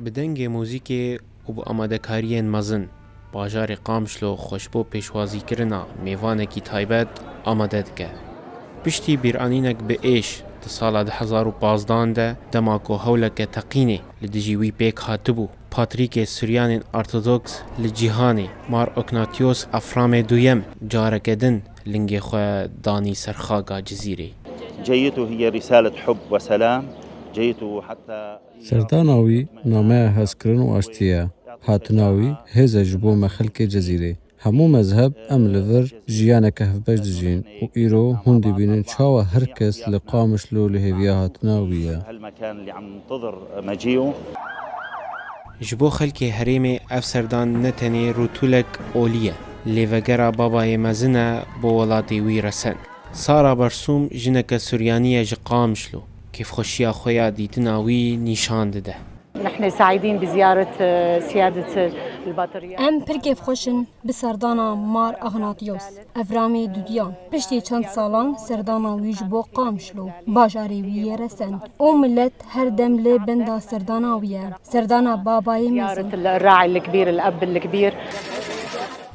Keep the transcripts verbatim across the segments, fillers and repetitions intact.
Bi dengê muzîkê û bi amadekariyên mezin, bajarê Qamişlo xwe ji bo pêşwazîkirina mêvanekî taybet amade dike. Piştî bîranînek bi êş di sala du hezar û pazdan de, dema ku hewleke teqînê li dijî wî pêk hatibû, Patrîkê Suryanên Ortodoks li Cîhanê, Mar Oknatiyos Eframê Duyem, careke din lingê xwe danî ser xaka Cizîrê. جيته هي رسالة حب وسلام، جيته حتى Serdana wî nameya hezkirin û aştî ye. Hatina wî hêz e ji bo me xelkê Cezîrê. Hemû mezheb em li vir jiyaneke hevbeş dijîn û îro hûn dibînin çawa her kes li Qamişlo li hêviya hatina wî ye. هالمكان اللي عم ننتظر مجيئه. Ji bo xelkê herêmê ev serdan ne tenê rûtûlek olî ye, lê vegera babayê mezin e bo welatê wî resen. Sara Bersûm jineke Suryanî ye ji Qamişlo, kêfxweşiya xwe ya dîtina wî nîşan dide. نحن سعيدين بزيارة، آه، سيادة البطريرك. Em pir kêfxweş in bi serdana Mar Axnatiyos Evramê Dudiyan. Piştî çend salan serdana wî ji bo Qamişlo, bajarê wî yê resen. Û milet her dem li benda serdana wî ye. Serdana babayê mezin. زيارة الراعي الكبير، الأب الكبير.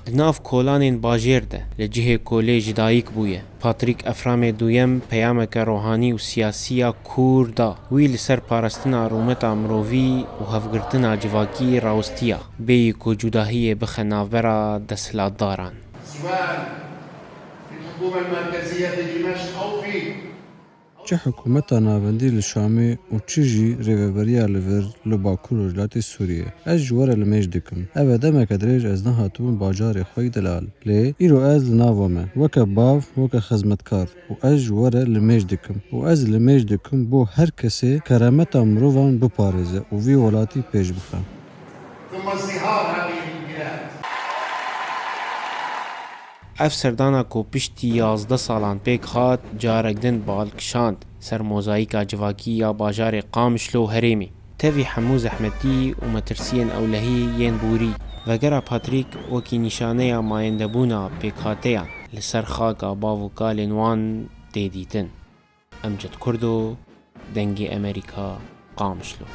Di nav kolanên bajêr de, li cihê kolê ji dayik bûye, Patrîk Eframê Duyem peyameke rohanî û siyasî ya kûr da. Wî li ser parastina rûmeta mirovî û hevgirtina civakî rawistiya, bêyî ku cudahiyê bixe navbera desthilatdaran. سواء في الحكومة المركزية في دمشق أو في Çi hikûmeta navendî li Şamê û çi jî rêveberiya li vir li Bakur Rojhilatê Sûriyê. Ez ji we re limêj dikim. Ev e demeke dirêj ez nehatibûm bajarê xwe yî delal. Lê îro ez li nav we me. Weke bav, weke xizmetkar. Û ez ji we re limêj dikim. Û ez limêj dikim bo her kesê kerameta mirovan biparêze û vî welatî pêş bixe. ثم ازدهار هذه البلاد. Ev serdana ku piştî yazdeh salan pêk hat, carek din bal kişand ser mozayîka civakî ya bajarê Qamişlo û herêmê. Tevî hemû zehmetî û metirsiyên ewlehî yên borî, vegera Patrîk wekî nîşaneya mayendebûna pêkhateyan li ser xaka bav û kalên wan tê dîtin. Emcid Kurdo, Dengê Emerîka, Qamişlo.